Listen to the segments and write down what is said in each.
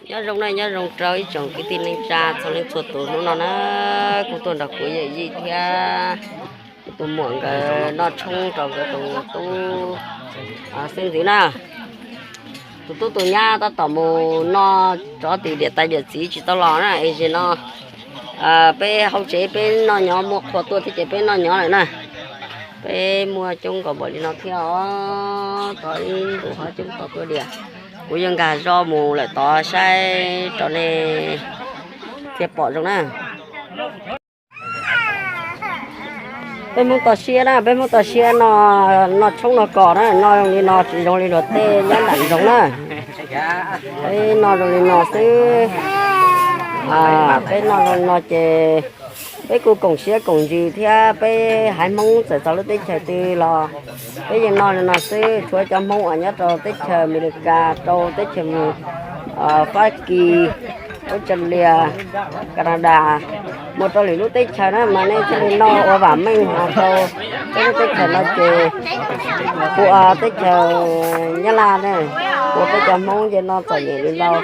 Nyob zoo na, nyob zoo rau ib tsoom kwv tij neej tsa txhua leej txhua tus. Hnub no na, kuj tuaj nrog kuv yawm yij thiab tus muam nkawd noj tshoob rau nkawd tus tub xeeb ntxwv na. Tus tub tus nyab tab tom mus noj tsov tim diam tais diam txiv tsis tau los na, es zaum no peb hauv tsev peb noj nyob muaj qhua tuaj thiab ces peb noj nyob lawm na. Peb muaj coob nkaus npaum li no thiab os, tau ib ntus ho coob tau tuaj diam. Kuv yuav nkag zog mus lawm tod saib rau nej thiaj pom zoo na. Peb Hmoob toj siab na, peb Hmoob toj siab no, noj tshoob noj kos na, noj zoo li no tsis zoo li luag tej nyob nram nroog na. Peb noj zoo li no xwb, peb noj zoo li no ces peb kuj koom siab koom ntsws thiab peb haiv Hmoob txawm txog lub teb chaws twg los peb yeej noj li no xwb. Tshuav cov Hmoob uas nyob rau teb chaws Amelikas, rau teb chaws Fab Kis, Australia, Canada, mus rau lwm lub teb chaws na mas nej thiaj li noj ua vam meej. Rau peb lub teb chaws no ces kuv teb chaws Nyab Laj ne, kuv peb cov Hmoob ces noj txom nyem li ntau.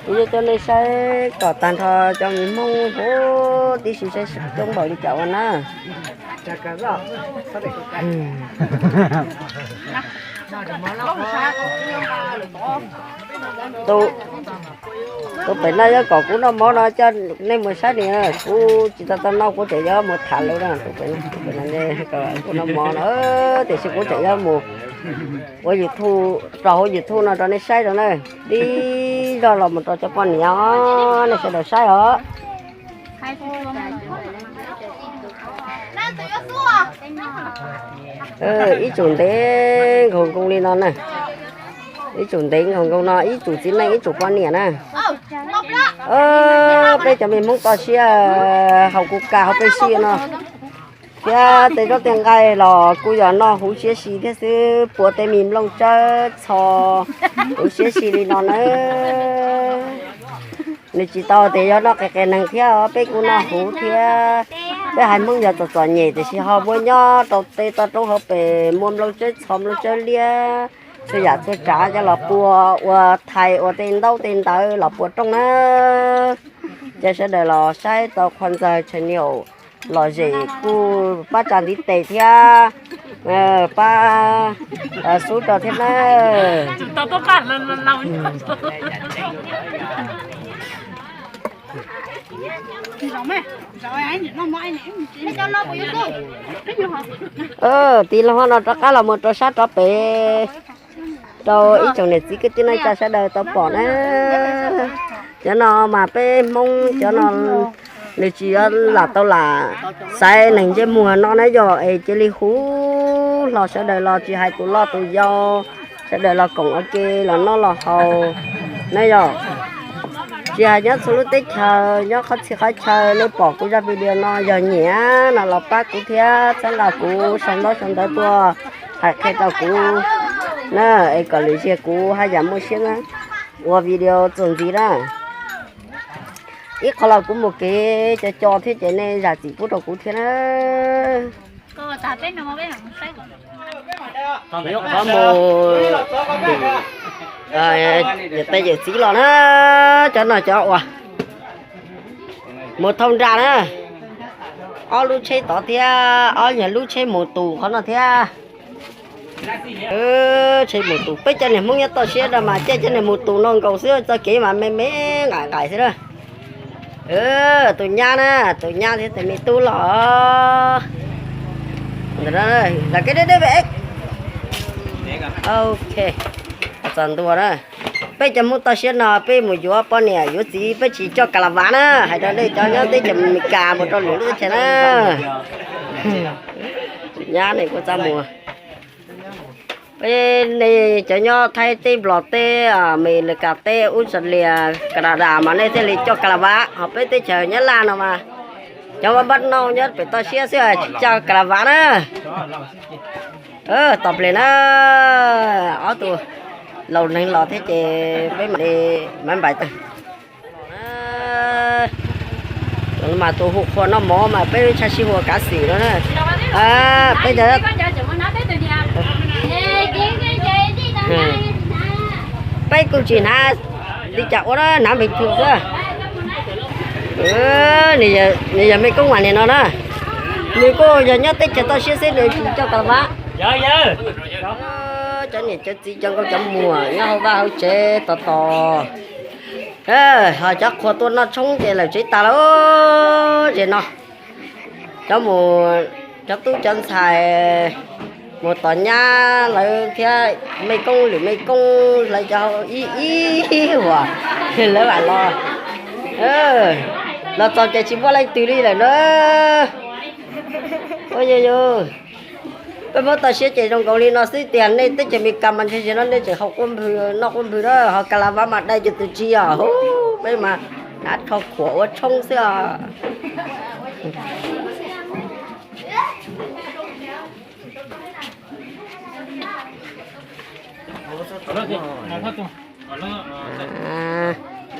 Kuv yuav coj nej saib kom tag nrho cov me Hmoob huv tib si saib coob npaum li cas ua na. Tus pem no yuav kom kuv noj mov no coj nej mus saib ni, kuv tsis tau tau noj, kuv tseem yuav mus tham lawv na. Tus pem no, tus pem no kom kuv noj mov no, tiam sis kuv tseem yuav mus ua YouTube, rau hauv YouTube no rau nej saib rau na. Tib zog los mus rau cov poj niam os, nej sawv daws saib os. Ib tsum ntev nkaus nkoos li no na, ib tsum ntev nkaus nkoos no, ib tsum txiv neej ib tsum poj niam na. Peb cov me Hmoob toj siab haus kuv kas hauv peb sij no, thiab tej zaub tej nqaij los kuj yog noj huv siab si thiab xwb, puas tej me nplooj tsawb txho huv siab si li no na. Nws tsis tau tias yog noj qis qis neeg thiab, peb kuj noj huv thiab. Peb haiv Hmoob yog txom txom nyem tiam sis ho muab nyob rau tej toj roob hauv pes muaj nplooj tsawb txho nplooj tsawb liab, txhua yam txhua tsav coj los pua ua thais ua tej ntaub tej ntawv los pua rooj na. Ces sawv daws los saib tau Qhua Ntxawg channel lom zem kuj pab tsa ntiv tes thiab pab xub rau thiab na. Tiv los no rov qab los mus rau sab rov pem rau ib tsoom niam txiv kwv tij neej tsa sawv daws tau pom na. Cov no mas peb Hmoob cov no nws tsis yuav lam tau lam xaiv neeg ntsej muag no na yog es cia li huv hlo sawv daws los tsis hais tus loj tus yau, sawv daws los koom ua ke los noj los haus na yog. Tsis hais nyob txhua lub teb chaws nyob qhov txhia qhov chaw nej pom kuv zaj video no yog nyiam no los pab kuv thiab txhawb nqa kuv sau ntaub sau ntawv tuaj hais qhia rau kuv na, es kom lwm zaug kuv haj yam muaj siab ua video txuas ntxiv na. Ib qho los kuv mus kev co co thiab ces nej zam txim pub rau kuv thiab na. Qhov mus tim yawm tais yawm txiv los na, cov no cov uas mus thauj nra na, ob lub tsheb tod thiab ob nyuag lub tsheb mus tus qhov no thiab. Tsheb mus tus, peb cov niag Hmoob nyob toj siab no mas caij cov niag mus tus no nkaus xwb, txoj kev mas me me nqaim nqaim xwb na. Tus nyab na, tus nyab thiab tus me tub los. Ntawm no, ok, txog ntua na. Peb cov Hmoob toj siab no peb mus yuav poj niam yuav txiv peb tsis coj kas las vav na, hais rau nej cov nyob teb chaws Amelikas mus rau lwm lub teb chaws na. Nyab ne kuj txaj muag. Peb nej cov nyob Thaib teb, Nplog teb, Amelikas teb, Australia, Canada mas nej thiaj li coj kas las vav, ho peb teb chaws Nyab Laj no mas cov vaj npab nauj nyob pem toj siab xwb tsis coj kas las vav na. Tos ple na, ob tug laus neeg los thiab ces peb mam li mab npais tag. Mas tus hu qhua noj mov mas peb tshaj sib hu ua kav xwm no na. Peb cov, Peb kuj tsis hnav li cas ua na, hnav npeeg twg xwb. Nws yog mej koob mas niag no na, nws kuj yog nyob teb chaws toj siab xwb nws tsis coj ka la vab. Cov niam cov txiv cov nkauj cov muam nyob hauv vaj hauv tsev tos tos, ho cov qhua tuaj noj tshoob ces lawm tsev tas lawm. Ces no cov mus, cov tub cov ntxhais mus tom nyab lawv thiab mej koob lwm mej koob lawv cov ib ib huam lawv mam los. Los txog ces tsis muaj leej twg li lawm na. Ua yog yog peb Hmoob toj siab ces zoo nkaus li no xwb tiag. Nej teb chaws Amelikas mas ntshe no nej tseem haus quaj npwg noj quaj npwg na, ho ka la vab mas dai cuag tus tsi os. Peb mas hnav rho khuam ua tshoob xwb os.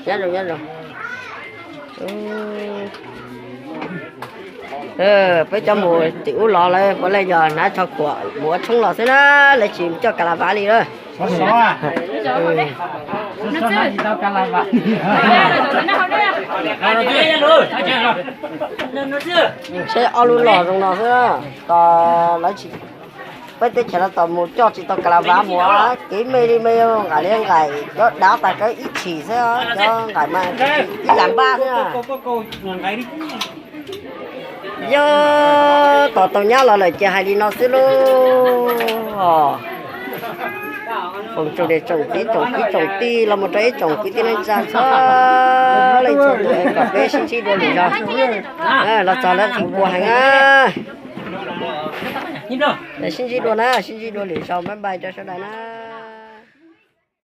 Nyob zoo, nyob zoo. Peb cov mus tim ub los lawv puav leej yog hnav rho khuam mus ua tshoob los xwb na, lawv tsis coj ka la vab li na. Seb ob lub los zoo no xwb na, tos lawv tsis, peb teb chaws no tos mus coj tsis tau ka la vab mus, kev me li me, nqaim li nqaim, cov dav tas kawg ib chim xwb, cov nqaim mas ib yam npab xwb. Yog tos tau nyab los lawm ces hais li no xwb lauj. Foom tsoom niam tsoom txiv tsoom kwv tsoom tij los mus rau ib tsoom kwv tij neej tsa txhua leej txhua tus kom peb sib ntsib dua lwm zaus. Los txog lawm tseem puas heev na. Sib ntsib dua na, sib ntsib dua lwm zaus, bye bye rau sawv daws na.